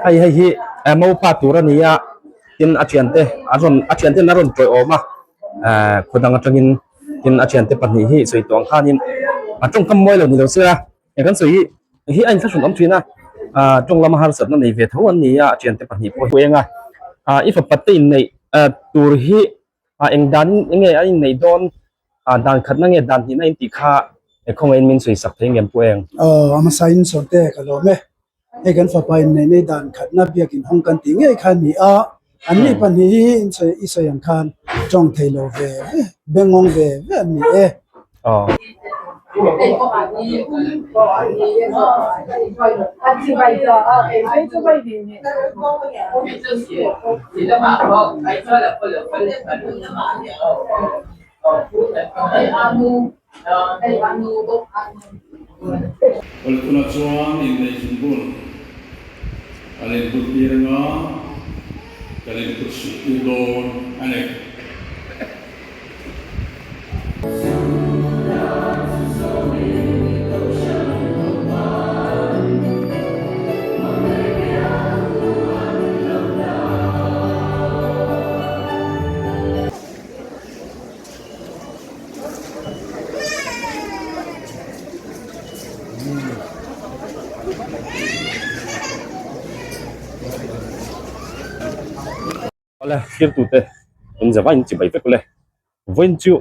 Hei hei hi mopa tur a ni a tin a thiante a rawn a thianten a rawn tawiawm a ehh khaw dang atangin tin a thiante pahnih hi sawi tawh ang khanin a tawngkam mawi lo ni lo se a eng kan sawi hi hi a inthlahrun awm thin a ah tawng lama harsatna nei ve tho an ni a a thiante pahnih pawh hi eng a ah i fapa te inneih tur hi ah eng dan in nge a inneih dawn ah dan khatna nge dan hnihna in tih kha khawngaihin min sawi sak thei ngem pu eng. Aw a hmasa in sawrte ka lawm e. Hei kan fapa inneih nei dan khatna biakin hawng kan tih ngei kha a ni a, an ni pahnih hi in sawi i sawi ang khan tawng thei lo ve ve, bengawng ve ve an ni e. Aw. Pawlkuna chuan inneih zungbun kan inbuntir anga kan inkutsuktir dawn a ni. Awle thirtute in zava in chibai vek ule vawiin chu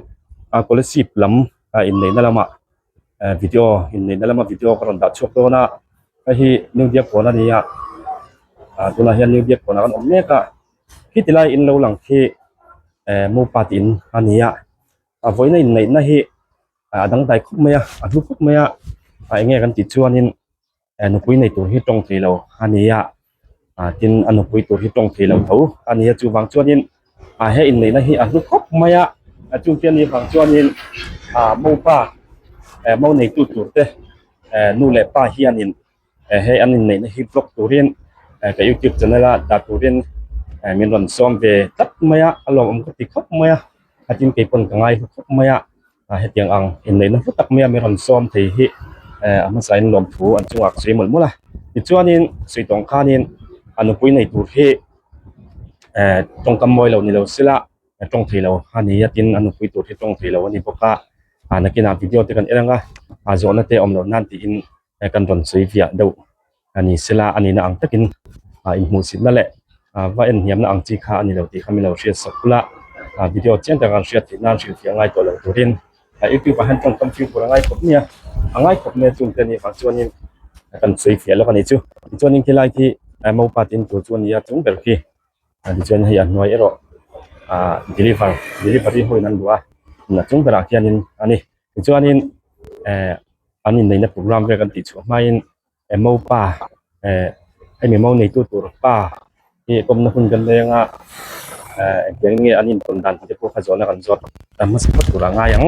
a scholarship lam a inneihna lama video inneihna lama video ka rawn dah chhuak dawn a hei hi new biakkawn a ni a ah tunah hian new biakkawnah kan awm mek a khiti lai in lo lang khi eh mopa tih in a ni a a vawiina inneihna hi a dangdai khawp mai a a hlu khawp mai a a eng nge kan tih chuanin eh nupui nei tur hi tawng thei lo a ni a ah tin a nupui tur hi tawng thei lo tho a ni a chuvang chuanin ah he inneihna hi a hlu khawp mai a a chung te anih vang chuanin ah mopa eh mo neitu tur te eh nu leh pa hianin eh hei an inneihna hi vlog turin eh ka youtube channel a dah turin eh min rawn sawm ve tlat mai a a lawmawm ka ti khawp mai a a tin kei pawn ka ngai hlu khawp mai a ah hetiang ang inneihna hlu tak mai a min rawn sawm thei hi eh a hmasa in lawmthu an chungah ka sawi mawlh mawlh a tichuanin sawi tawng khanin a nupui nei tur hi eh tawngkam mawi lo ni lo sela tawng thei lo a ni a tin a nupui tur hi tawng thei lo a ni bawk a ah nakinah video te kan en ang a ah zawhna te awm loh nan tiin kan rawn sawi viah deuh a ni sela a nihna ang takin ah inhmuhsitna leh ah va en hniamna ang chi kha a ni lo tih kha min lo hriat sak bula ah video chiang taka kan hriat theih nan hrilhfiah ngai tawh lo turin ah youtube ah hian tawngkam fimkhur a ngai khawp mai a a ngai khawp mai a chung te a nih vang chuanin kan sawi fiah lawk a ni chu tichuanin khilai khi mopa tin tur chu a ni a chung ber khi tichuan hei a hnuai erawh ah deliver delivery ho in an duh a a chung berah khianin a ni tichuanin eh an inneihna program vel kan tih chhuah hmain eh mopa eh hemi mo neitu tur pa hi kawmna hun kan nei anga eh engtiang nge an intawn dan tih te pawh kha zawhna kan zawt a hmasa phawt tur a ngai ang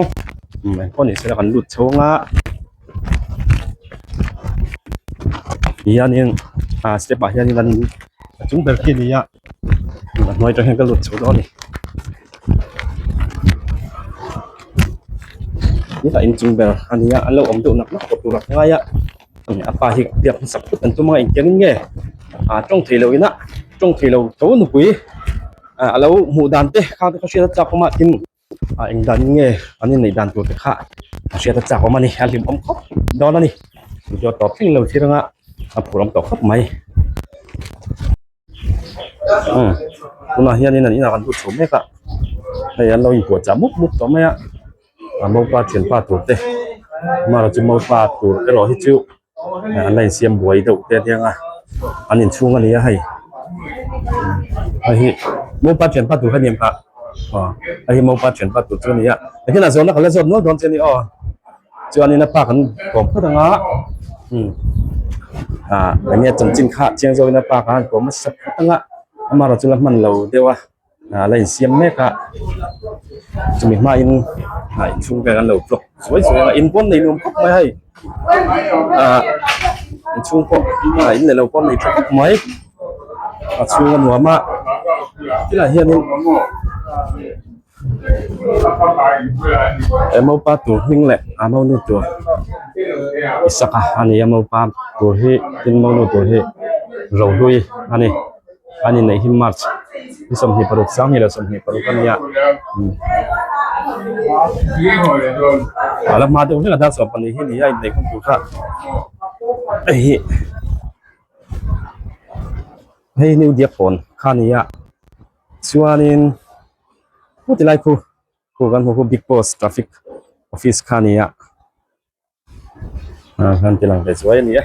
umm engpawh ni sela kan lut chho anga tihianin ah step ah hianin an a chung ber khi a ni a a hnuai atang hian ka lut chho dawn a ni. Hetah inchung ber a ni a an lo awm deuh nak nak tawh tur a ngai a a pa hi biak hmasak phut an tum a engtiang in nge ah tawng thei lo ina tawng thei lo tho nupui ah a lo hmuh dan te kha te kha hriat a chak awm a tin ah eng dan in nge an inneih dan tur te kha a hriat a chak awm a ni a hlim awm khawp dawn a ni video tawp thleng lo thlir anga a phur awm tawh khawp mai. Umm tunah hianin an inah kan lut chho mek a hei an lo inpuahchah mup mup tawh mai a a mopa thianpa tur te amaherawhchu chu mopa tur erawh hi chu an la insiam buai deuh te a nia an inchhung a ni a hei hei hi mopa thianpa tur kha ni em kha aw hei hi mopa thianpa tur chu a ni a engtin a zawhna ka la zawt nual dawn che a ni aw. Chuanin a pa kan kawm phawt ang a umm ah enge chanchin kha chiang zawkin a pa kha an kawm nasa phawt ang a amaherawh chu la hman lo deuh a ah la insiam mek a chumi hmain ah inchhung vel an lo vlog zuai zuai a in pawn nei nuam khawp mai hei ah inchhung pawh ah in leh lo pawh nei tha khawp mai a chhung a nuam a tilai hianin. He mopa tur hming leh a monu tur Isaka a ni a mopa tur hi tin monu tur hi Rohlui a ni an inneih hi March ni 26 2026 a nia a la hma deuh hlek a dar 12 hi a ni a inneih hun tur kha hei hi hei new diakkawn kha a ni a chuanin heti lai khu Khu kan hmu khu big boss traffic office kha a ni a ah khan ti lang ve chuai a ni a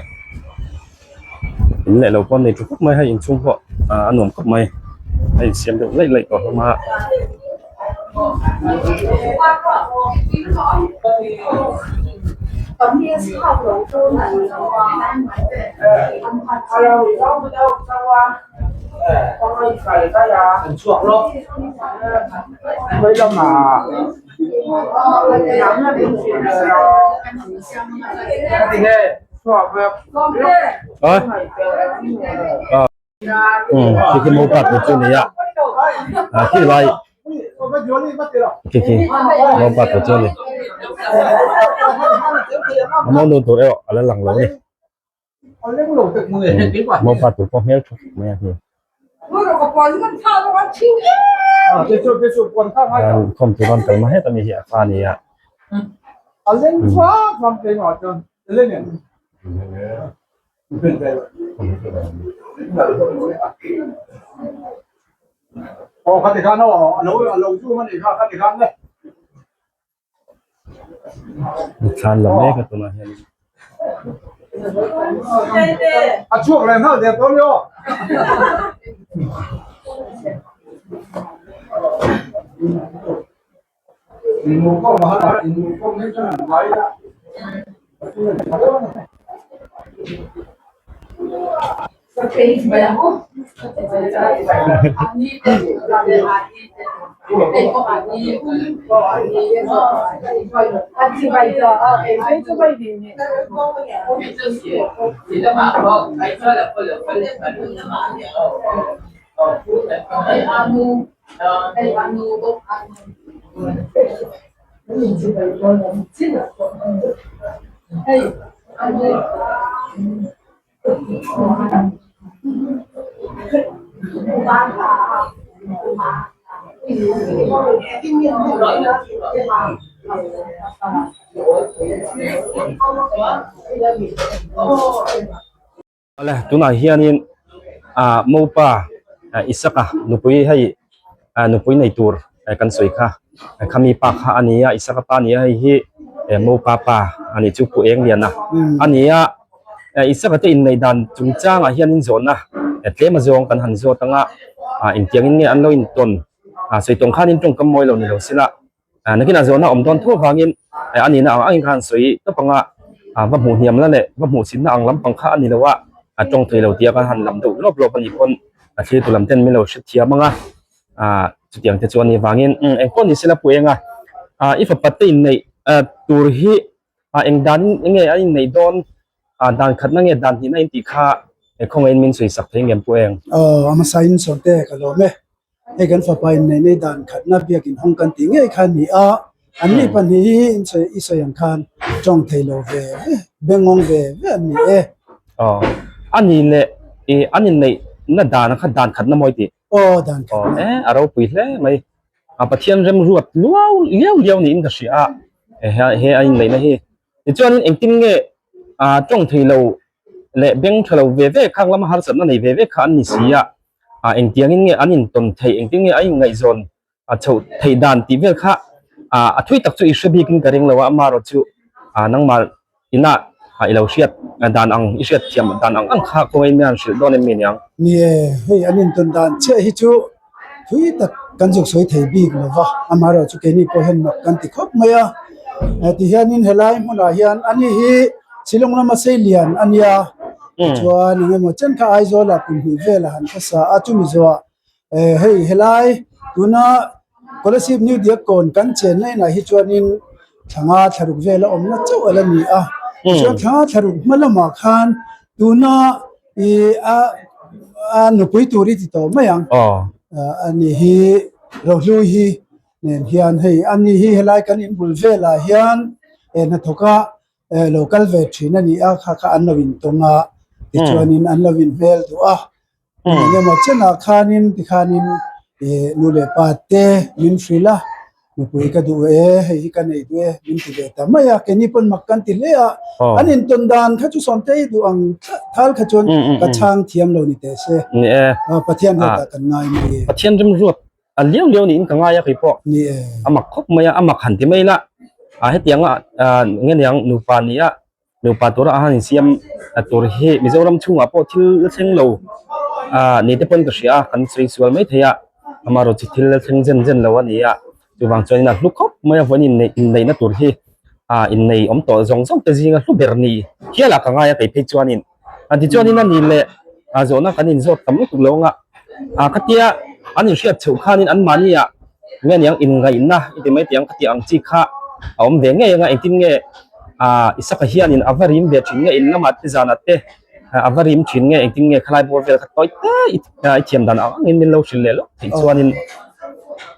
in leh lo pawh an nei tha khawp mai hei inchhung pawh ah a nuam khawp mai a insiam deuh laih laih tawh hlawm a. Khi khi mopa tur chu a ni a ah khi lai khi khi mopa tur chu a ni a monu tur erawh a la lang lo a ni. Mopa tur pawh hmel tha khawp mai a hei. Khawm tur an kal hma het ami hi a fa a ni a. Thlan la mek a tunah hian Awle tunah hianin ah mopa Isaka nupui hei ah nupui nei tur kan sawi kha khami pa kha a ni a Isaka pa a ni a hei hi mopa pa a nih chu Pu Engliana a ni a Isaka te inneih dan chungchangah hianin zawhna tlem azawng kan han zawt ang a ah engtiangin nge an lo intawn ah sawi tawng khanin tawngkam mawi lo ni lo sela Nakinah zawhna awm dawn tho avangin a nihna ang angin khan sawi tawp anga va hmuh hniam la leh va hmuh chhinna ang lampang kha a ni lo a, a tawng thei lo tia khan han lam deuh lawp lawp a nih pawn a thlir tu lam ten min lo hrethiam anga chutiang te chu a nih avangin engpawh ni sela pu eng a, i fapa te inneih tur hi eng dan nge a inneih dawn dan khatna nge dan hnihna in tih kha khawngaihin min sawi sak thei ngem pu eng. Aw a hmasa in sawmte ka lawm e. Hei kan fapa in nei nei dan khatna biakin hawng kan tih ngei kha a ni a, an ni pahnih hi in sawi i sawi ang khan tawng thei lo ve ve, bengawng ve ve an ni e. Aw, a ni leh i an inneih na dan kha dan khatna mawi tih? Aw, dan khatna. Aw, e, a ropui hle mai. A Pathian remruat luau liau liau niin ka hria a, he a inneihna hi. Tichuanin engtin nge tawng thei lo leh beng tha lo ve ve khang lama harsatna nei ve ve kha an ni si a, ah engtiangin nge an intawn theih, engtin nge a inngaihzawn a chhoh theih dan tih vel kha ah a thui tak chu i hre bikin ka ring lo a, amaherawh chu ah nangmah inah ah i lo hriat dan ang, i hriat thiam dan ang ang kha kawngin min han hrilh dawn em mi niang? Ni e, hei an intawn dan chiah hi chu thui tak kan zuk sawi thei bik lo va, amaherawh chu keini pawh hian mak kan ti khawp mai a, tihianin helai hmunah hian ani hi Shillong lama sei lian a nia, tichuan eng emaw chen kha Aizawlah kum hnih velah han khawsa a, chumi zawhah hei helai tuna Kolasib New Diakkawn kan chenna inah hi chuanin thlanga thlaruk vel a awmna chauh a la ni a, tichuan thlanga thlaruk hma lamah khan tuna I a a nupui tur i ti tawh mai ang. Ani hi Rohlui hi nen hian hei ani hi helai kan inbul velah hian hnathawk a. lo kal ve thin a ni a, kha kha an lo intawng a, tichuanin an lo inhmel duh a. Engemaw chenah khanin tikhanin ih nu leh pa te min hrilh a, nupui ka duh e, hei hi ka nei duh e min ti ve ta mai a, keini pawn mak kan ti hle a, an intawn dan kha chu Sawmtei duh ang thal kha chuan ka chhang thiam lo ni teh se, Pathian ruatah kan ngai mai e. Pathian remruat A liau liau niin ka ngai a kei pawh. Ni e. A mak khawp mai a, a mak han ti mai la. A hetiang a nge niang nupa ni a, nupa tura a han insiam tur hi Mizoram chhungah pawh thil la thleng lo a ni te pawn ka hria a, kan sawi sual mai thei a. Amaherawhchu chu thil la thleng zen zen lo a ni a, chuvang chuanin a hlu khawp mai a, vawiin inneih inneihna tur hi a innei awm tawh zawng zawng te zinga hlu ber ni hialah ka ngai a kei phei chuanin. A tichuanin a ni leh a zawhna kan inzawt tam lutuk lo anga a khatia an inhriat chhoh khanin anmahni ah nge niang inngaihna i ti mai tih ang khati ang chi kha a awm ve ngei anga engtin nge ah Isaka hianin a va rim ve thin nge in lamah te zanah te a va rim thin nge engtin nge khalai bawr vel kha tawi te i thiam dan ang angin min lo hrilh leh lawk theih chuanin.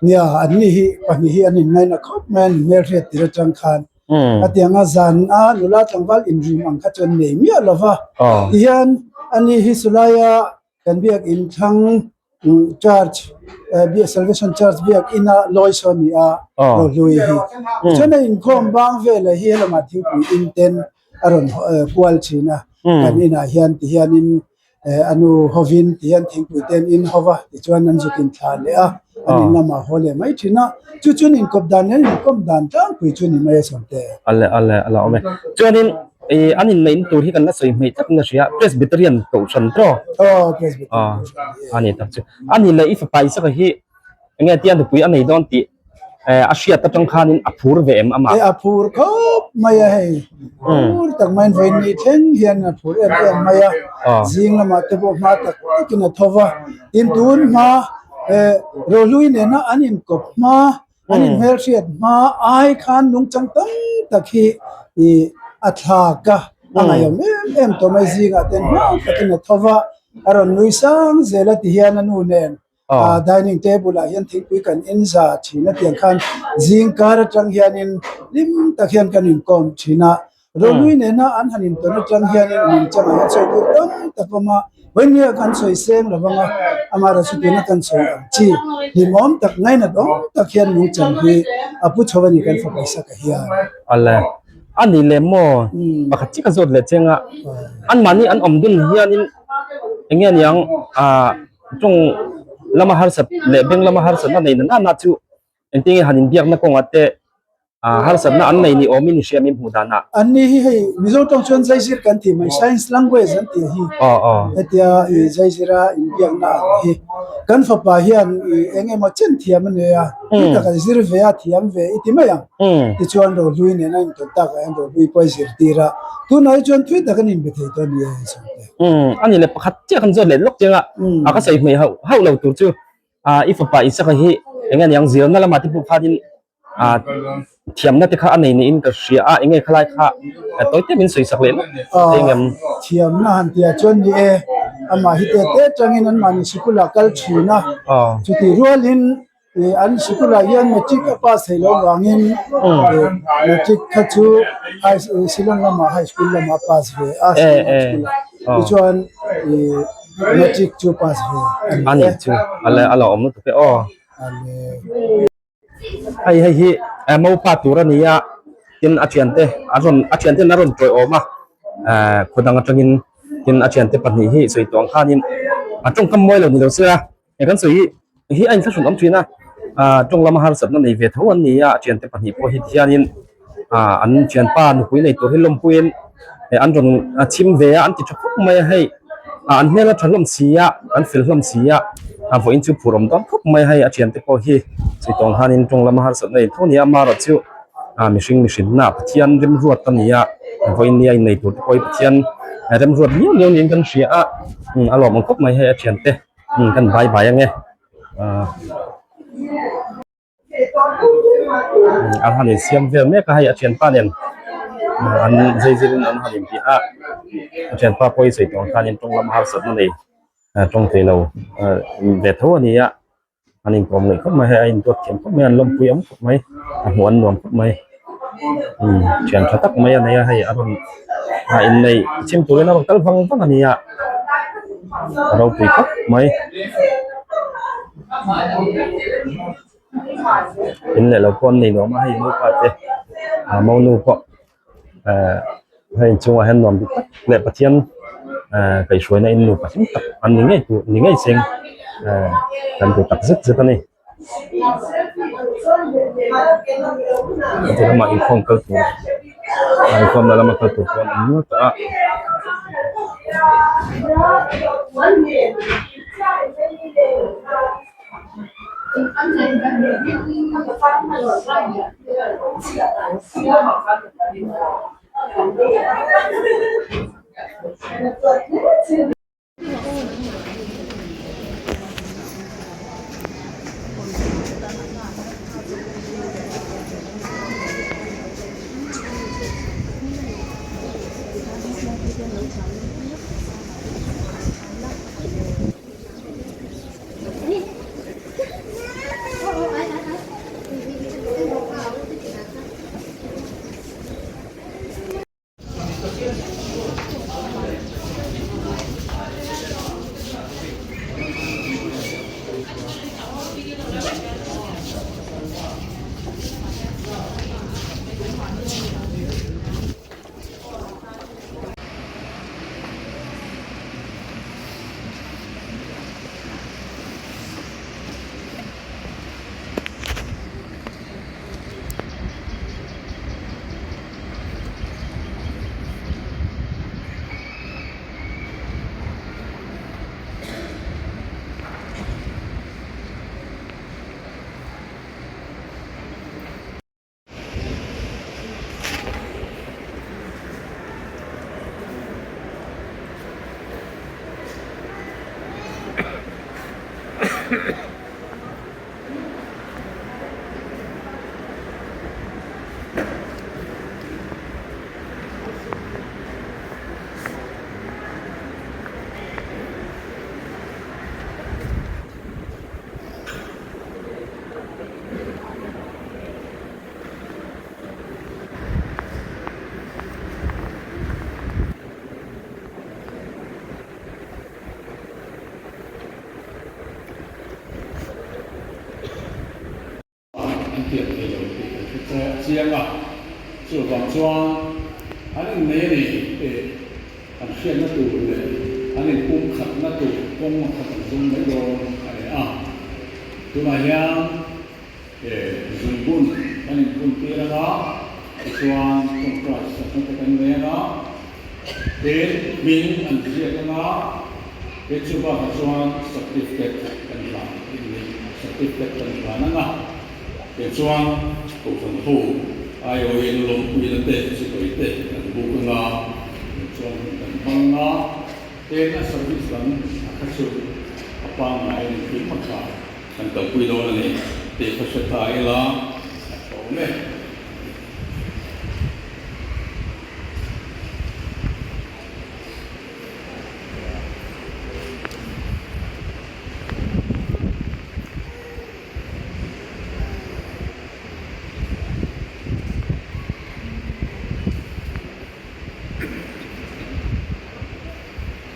Nia anni hi pahnih hi an inngaihna khawp mai a ni hmelhriat tir atang khan. Hetianga zan a nula tlangval inrim ang kha chuan nei miah lo va. Tihian ani hi Sulaia kan biakin thlang church Salvation Church biakina lawi saw a ni a, Rohlui hi. Tichuan a inkhawm bang velah hi helamah thingpui in ten a rawn kual thin a, kan inah hian tihianin A nu hovin ti hian thingpui te an in ho va, tichuan an zuk inthlah leh a, an in lamah haw leh mai thin a, chu chuan inkawp dan leh an inkawm dan tlangpui chu ni mai a sawmte. A le a le a la awm e. Chuanin ih an inneihna tur hi kan la sawi hmeih tlat in a hria, Presbyterian Kohhran tawk. Aw Presbyterian Kohhran ni e. A ni tak chu. A ni leh i fapa Isaka hi Enge tia nupui a nei dawn tih a hriat atang khanin a phur ve em amah? E a phur khawp mai a hei, phur tak maiin vawiin ni thleng hian a phur em em mai a, zing lamah te pawh hma tak takin a tho va, tin tun hma Rohlui nena an inkawp hma, an inhmelhriat hma ai khan nungchang tam tak hi a thlak a, a ngaihawm em em tawh mai zingah ten hma takin a tho va, a rawn nui sang zel a ti hian a nu nen Ah dining table ah hian thingpui kan in za thin a tiang khan zing kar atang hianin hlim tak hian kan inkawm thin a, Rohlui nena an han intawn atang hianin an inchangah hian sawi tur tam tak awm a, vawinia kan sawi seng lo vang a, amaherawhchu tuna kan sawi ang chi hlimawm tak ngainat awm tak hian nungchang hi a pu chho a ni kan fapa Isaka hian. Awle, a ni leh maw? Pakhat chiah ka zawt leh cheng a, anmahni an awm dun hianin eng nge niang ah. Tawng lama harsat leh beng lama harsatna nei na nana chu engtin nge han inbiakna kawngah te ah harsatna an nei ni awmin i hria min hmuh danah. Anni hi hei Mizo tawng chuan zaizir kan tih mai science language an tih hi hetia i zaizira inbiakna ang hi kan fapa hian i eng emaw chen thiam a nei a tui taka zir ve a thiam ve i ti mai ang tichuan Rohlui nen a intawn takah hian Rohlui pawh a zirtir a tunah hi chuan tui tak an inbe thei tawh a ni e Sawmte. Umm a ni le pakhat chiah kan zawt leh lawk chiang a, a ka sawi hmei hauh hauh lo tur chu ah i fapa Isaka hi eng nge niang zirna lamah te pawh khanin ah thiamna te kha a nei niin ka hria a, eng nge khalai kha tawi te min sawi sak leh lawk thei ngem. Thiamna han tih ah chuan ni e, amah hi te te atangin anmahni sikul ah kal thin a, chutih rualin Ih an sikulah hian matric a pass theih loh vangin ih matric kha chu high Shillong lamah high school lamah a pass ve a Shillong high school ah tichuan ih matric chu pass ve a ni A nih chu a la a la awm lutuk e aw. Hei hei hi mopa tur a ni a tin a thiante a rawn a thianten a rawn tawiawm a eh khaw dang atangin tin a thiante pahnih hi sawi tawh ang khanin a tawngkam mawi lo ni lo se a. He kan sawi hi hi a inthlahrun awm thin a, ah tawng lama harsatna nei ve tho an ni a, a thiante pahnih pawh hi tihianin ah an thianpa nupui nei tur hi lawmpuiin eh an rawn chhim ve a, an ti tha khawp mai a hei, ah an hmel a tha hlawm si a, an fel hlawm si a, a vawiin chu phur awm dawn khawp mai a hei a thiante pawh hi sawi tawng hianin tawng lama harsatna nei tho a ni a, amaherawh chu ah mihring mihrinna Pathian remruat a ni a, vawiin nia innei tur te pawh hi Pathian remruat liau liau niin kan hria a, a lawmawm khawp mai hei a thiante. Kan bai bai ange an han insiam vel mek a hei a thianpa nen an zai zir in an han inti a a thianpa pawh hi sawi tawh ang khanin tawng lama harsatna nei tawng thei lo ve tho a ni a an inkawm ngaih khawp mai hei a induat thiam khawp mai an lawmpui awm khawp mai a hmuh an nuam khawp mai. Umm thian tha tak mai a nei a hei a rawn a inneih chhim turin a rawn kal vang vang a ni a a ropui khawp mai. In leh lo pawh an nei nuam a hei nupa te ah monu pawh eh hei inchhungah hian nuam ti tak leh Pathian eh kaihhruaina in nupa hlim tak an ni ngei tur ni ngei seng eh kan duh tak zet zet a ni. Heti lamah inkhawm kal tur a inkhawmna lama kal tur pawh an awm nual tawh a. An pian thei lo tih kan hre chiah chiang a, chuvang chuan an innei a ni tih an hriatna tur leh an inpumkhatna tur kawng a khat an zawng mai dawn a ni a. Tunah hian he zungbun kan inbuntir anga tichuan tawngtai sakna te kan nei anga, tin hming an ziak anga, tin chu bakah chuan certificate kan hlan inneih certificate kan hlan anga, tichuan Kohhran ho aiawhin lawmpuina te chibai te kan buk anga, tichuan hun kan hmang anga, tin a service dang a kha chu a pangngai a ni tih hma kha. Kan kalpui dawn a ni tih ka hre ta ila a tha awm e.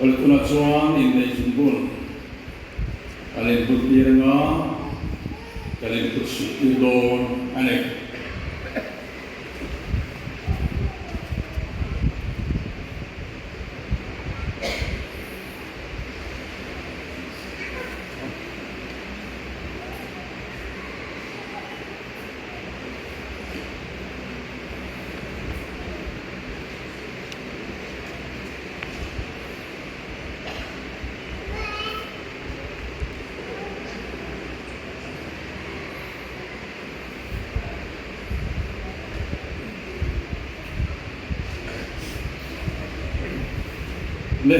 Awle tunah chuan inneih zungbun. Kan inhulhtir anga kan inputsuhtir dawn a ni. Le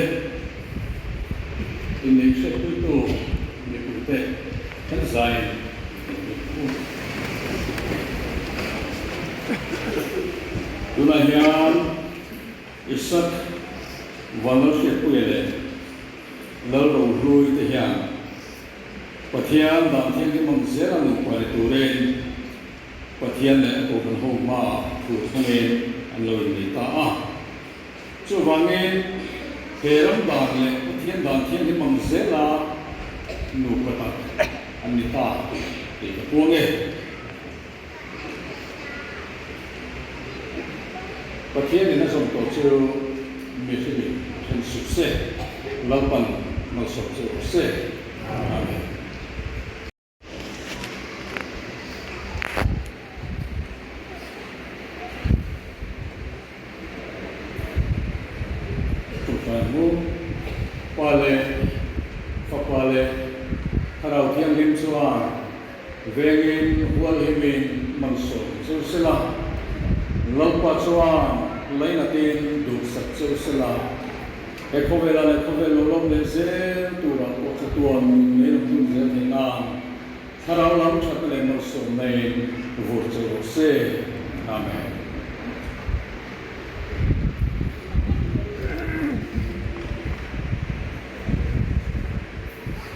inneih hriatpuitu mipuite kan zai Tunah hian Isak Vanlalhriatpuia leh Lalrohlui te hian Pathian dan thianghlim ang zela nupa ni turin Pathian leh a Kohhran ho hmaah. thu thlengin an lo innei ta a. Chuvangin, he ram dan leh Pathian dan thianghlim ang zela nupa tak an ni ta tih ka puang e. Pathianin a zawm tawh chu mihringin then suh se, Lalpan malsawm che rawh se. Amen. Ṭawngṭai mu, Pa leh Fapa leh Thlarau Thianghlim chuan vengin hualhimin malsawm cheu sela, Lalpa chuan lainatin duhsak cheu sela, he khawvelah leh khawvel lo lawm leh zel turah pawh chatuan nun lei lam dun zel theih nan Thlarau lam thatna leh malsawmna-in vur cheu rawh se. Amen.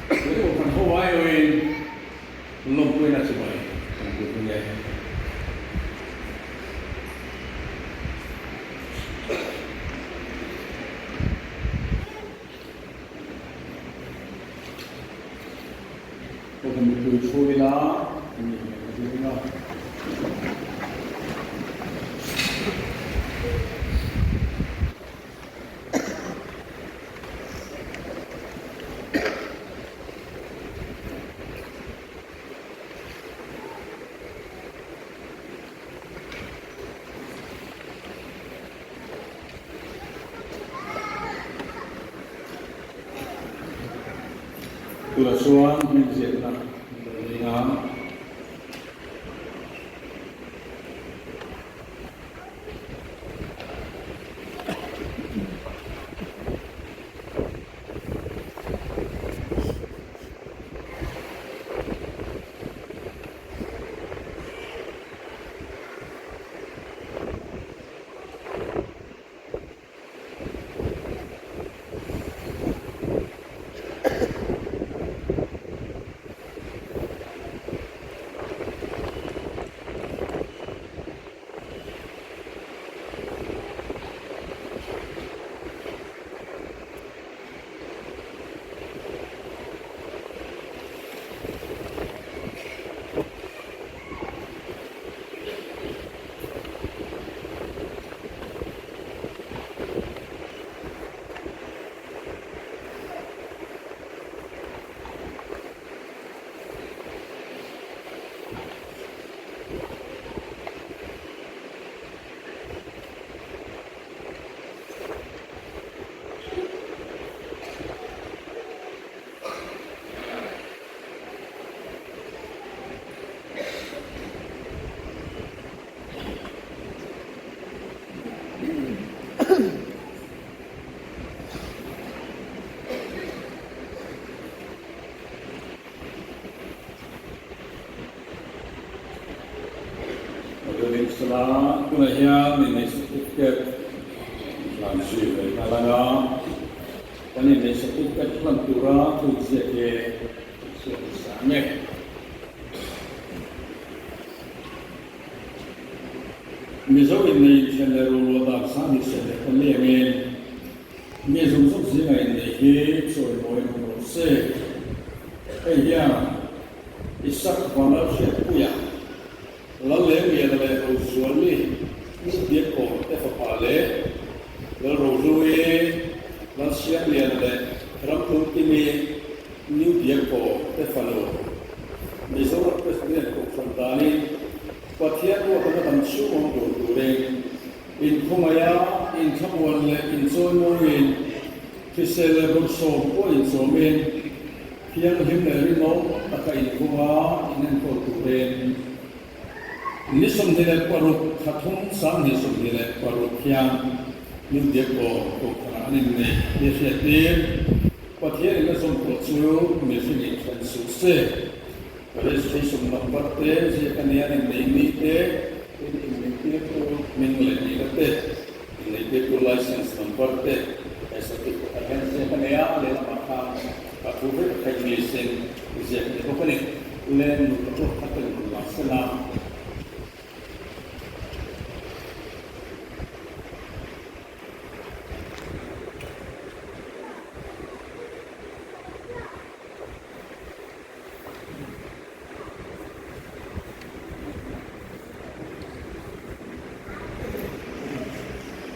Tui pawh kan ho aiawhin lawmpuina chibai kan buk ang e. Pawh mipui thu ila mi leh ka ding a. Tunah chuan hming ziakna an lo nei a. Sala tunah hian inneih certificate hlan zui ve nghal ang a, kan inneih certificate hlan tura thu inziak hi chhiat nasa ang e. Mizo innei inthen leh rualrual dan sang hi hriat leh tawn liam in mi zawng zawng zinga innei hi chawimawi awm rawh se. Hei hian Isak Vanlalhriatpuia, Lallengliana leh Rozuali Biakkawn te fapa leh Lalrohlui, Lalsiamliana leh Ramtlungkimi New Biakkawn te fanu Mizoram President Kohhran danin Pathian ruatana dam chhung awm tur turin inkhawngaih a, inthlamuan leh inchawimawiin, hrisel leh bawrhsawm pawh inchawmin, thianghlim leh rinawm taka inkhung a, inenkawl turin ni 26 thla thum 2026 hian New Biakkawn Kohhranah an innei tih a hriattir. Pathian in a zawm tawh chu mihring inthlen suh se. Registration number te, ziak a nia, inneih ni te, tin inneihtirtu hming leh nihna te, inneihtirtu license number te, he certificate ah hian ziak a nia, lehlamah khan a thu vek a kha English in ziak a ni bawk a ni. Len nupa pawh kha tel rawn la sela.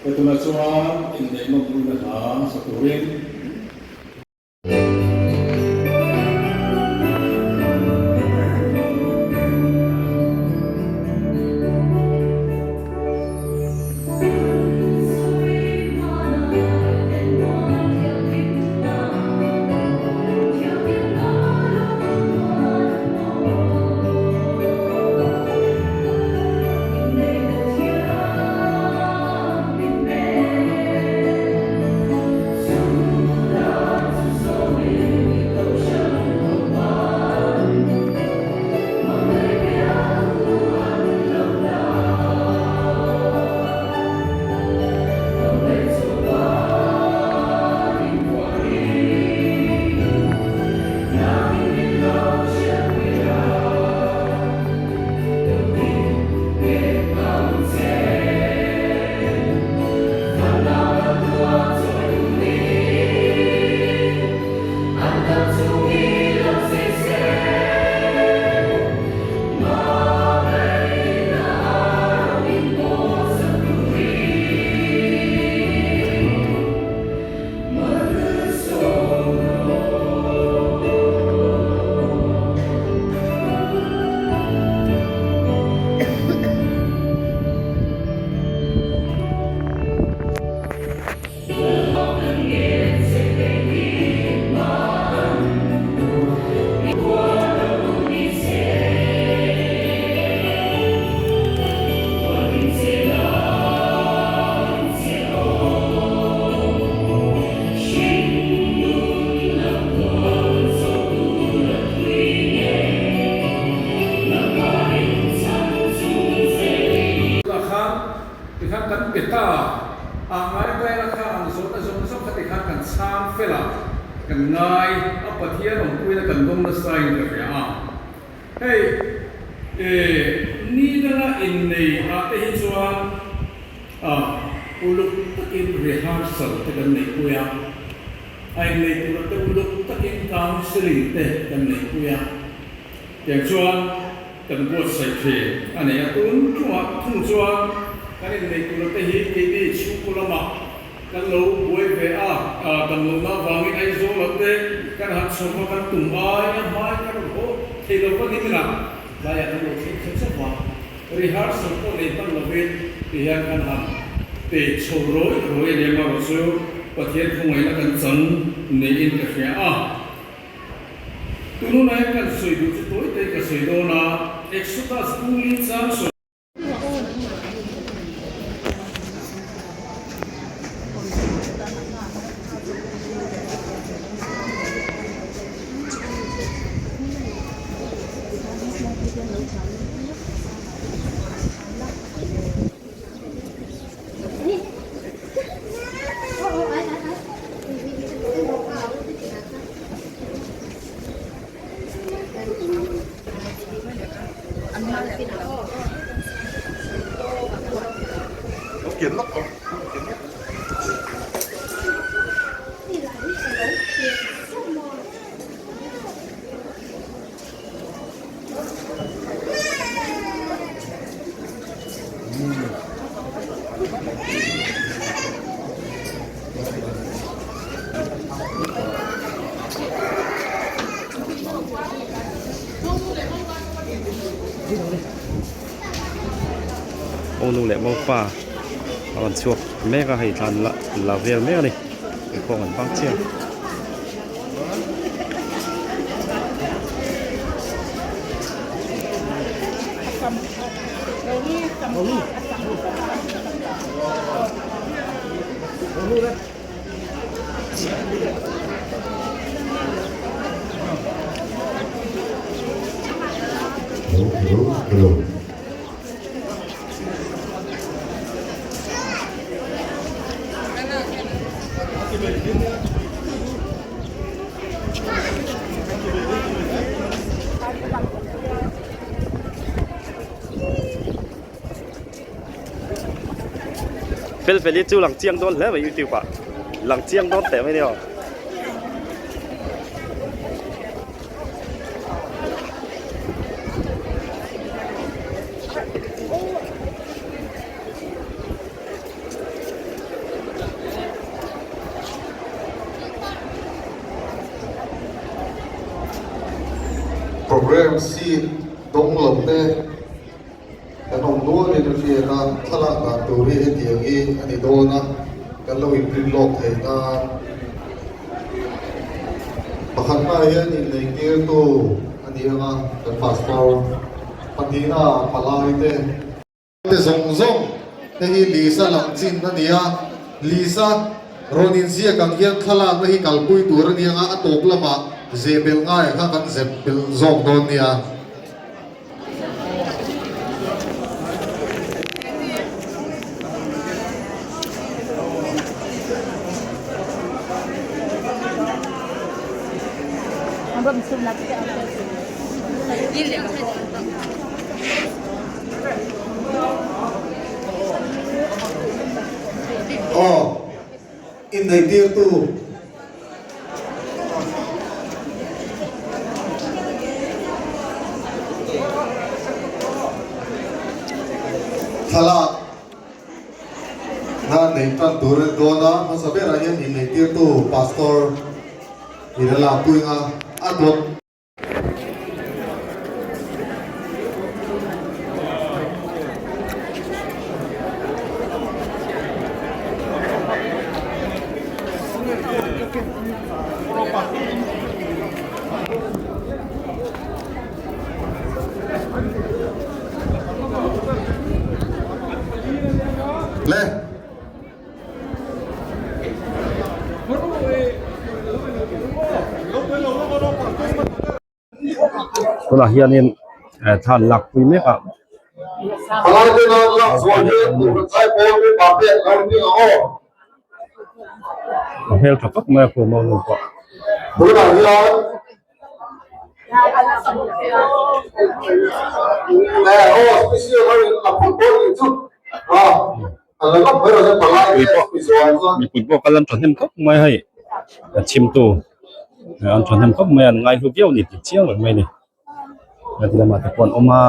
He tunah chuan inneih nawmpuina hla sa turin. Tunah khan tikhan kan pe ta a, ngai daila kha ang zawhna zawng zawng kha tikhan kan chhang fel a, kan ngai a Pathian awmpuina kan dawng nasa in ka hria a. Hei ni danga innei ah te hi chuan uluk takin rehearsal te kan neihpui a, a innei tura te uluk takin counselling te kan neihpui a, tiang chuan kan buatsaih thin a ni a. Tun chungah thung chuan kan innei tura te hi keini chhungkaw lamah Kan lo buai ve a, kan lo na vangin Aizawl ah te kan han chhawm a, kan tum ai a hmai kan rawn haw thei lo va ni minah tlaiah kan lo thleng thei chauh va, rehearsal pawh nei hman lovin ti hian kan han pe chho rawi rawi a ni amaherawh chu Pathian khawngaihna kan chang niin ka hria a. Tun hunah hian kan sawi duh chu tawi tawi ka sawi dawn a, Exodus bungin chang sawi. Monu leh mopa a rawn chhuak mek a hei thlan la la vel mek a ni inkhawm an bang chiah. Fel fel hi chu lang chiang dawn hle mai youtube ah lang chiang dawn teh mai nia. Program seat dawng lo te kan awm nualin a hriat a, thlalak dan tur hi hetiang hi a ni dawn a, kan lo inrin lawk thei nan. Pakhatna hian inneihtirtu a ni ang a, kan pastor pahnihna palai te. Te zawng zawng te hi Lisa lam chin a ni a, Lisa rawn inziak ang hian thlalakna hi kalpui tur a ni ang a, a tawp lamah zeh belh ngaiah kha kan zep belh zawk dawn nia. Aw, inneihtirtu. Thlalak na nei tan tur a ni dawn a, hmasa berah hian inneihtirtu Pastor in a lakpui ang a, a dawt. Le. Tunah hianin thla an lak pui mek a. A hmel tha khawp mai a khum a nu pawh. Mipui pawh kal an thahnem khawp mai hei a chhimtu an thahnem khawp mai a an ngaihlu viau a ni tih chiang reng mai a ni heti lamah te pawh an awm a.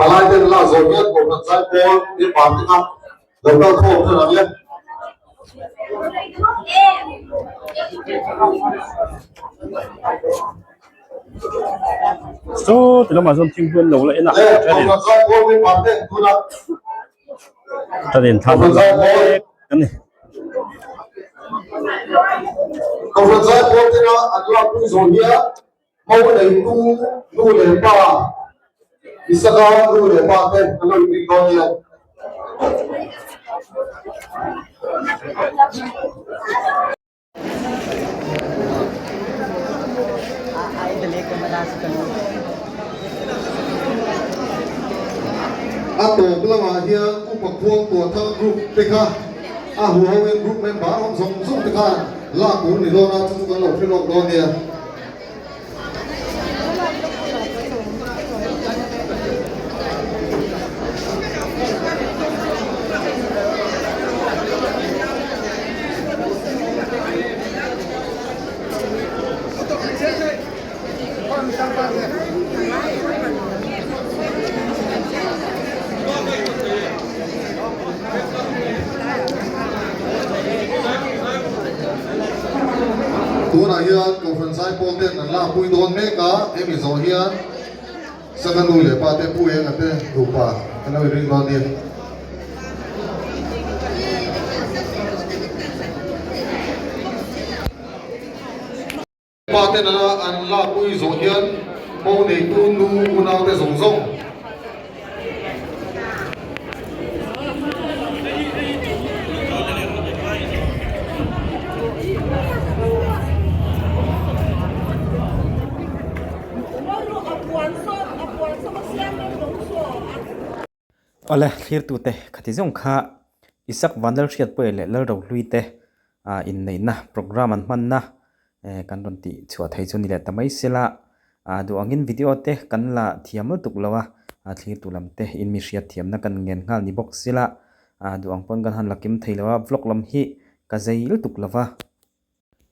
Palai ten la zawh hian Kohhran Zaipawl Mipa te kha lo kal khawm thin ang e. Saw ti lamah chuan thingpui an lo la en a Le, Kohhran Zaipawl Mipa te tunah Chuanin thla an la mek a ni. Kohhran Zaipawl tena an lakpui zawh hian Mo neitu nu leh pa, Isaka nu leh pa te an lo inring dawn nia. A tawp lamah hian Upa Khuangtuathang Group te kha a huhoin group member awm zawng zawng te khan lak tur a ni dawn a, chu chu kan lo hre lawk dawn nia. Tunah hian Kohhran Zaipawl ten an lakpui dawn mek a, hemi zawh hian Sangha nu leh pa te Pu Enga te nupa an lo inring dawn nia. Pa ten an lakpui zawh hian mo neitu nu unau te zawng zawng. Awle thlirtute khati zawng kha Isak Vanlal Hriatpuia leh Lalrohlui te inneihna programme an hmanna kan rawn tih chhuah thei chu ni leh ta mai sela duh angin video te kan la thiam lutuk lo a thlirtu lam te in mi hriat thiamna kan ngen nghal ni bawk sela duh ang pawn kan han la kim thei lo a vlog lam hi ka zei lutuk lo va.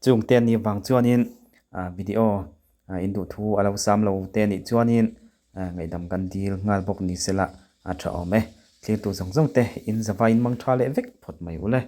Chung te anih vang chuanin video in duh thu a lo sam lo te anih chuanin Ngaihdam kan dil nghal bawk ni sela a tha awm e. Thlirtu zawng zawng te in zavai in mang tha leh vek phawt mai ule.